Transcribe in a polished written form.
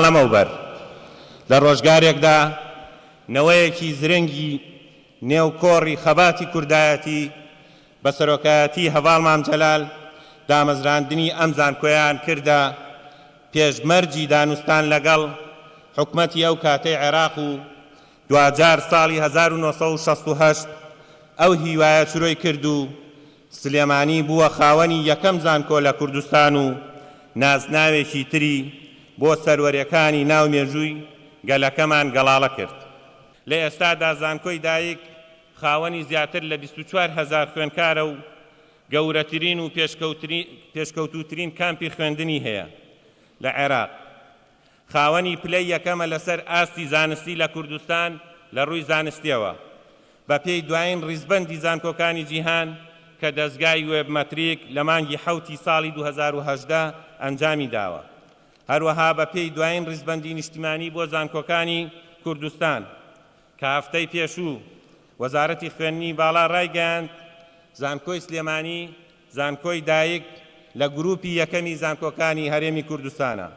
لەمەوبەر لە ڕۆژگارێکدا نەوەیەکی زرنگی نێو کۆڕی خەباتی کوردایەتی بە سەرۆکایەتی هەڤاڵ مام جەلال دامەزراندنی ئەم زانکۆیان کردە پێشمەرجی دانوستان لەگەڵ حکومەتی ئەو کاتەی عێراق و دواجار ساڵی 1968 ئەو هیوایە چرۆی کرد و سلێمانی بووە خاوەنی یەکەم زانکۆ لە کوردستان و نازناوێکی تری بۆ سەروەرێکانی ناو مێژووی گەلەکەمان گەڵاڵە کرد. لە ئێستادا زانکۆی دایک خاوەنی زیاتر لە 24 هەزار خوێندکارە و گەورەترین و پێشکەوتووترین کامپی خوێندنی هەیە لە عێراق. خاوەنی پلەی یەکەمە لەسەر ئاستی زانستی لە کوردستان لە ڕووی زانستیەوە بەپێی دوایین ڕیزبەندی زانکۆکانی جیهان کە دەزگای وێبمەتریک لە مانگی حەوتی ساڵی 2018 ئەنجامی داوە. هەروەها بەپێی دوایین ڕیزبەندی نیشتیمانی بۆ زانکۆکانی کوردستان کە هەفتەی پێشوو وەزارەتی خوێندنی باڵا ڕایگەیاند، زانکۆی سلێمانی زانکۆی دایک لە گروپی یەکەمی زانکۆکانی هەرێمی کوردستانە.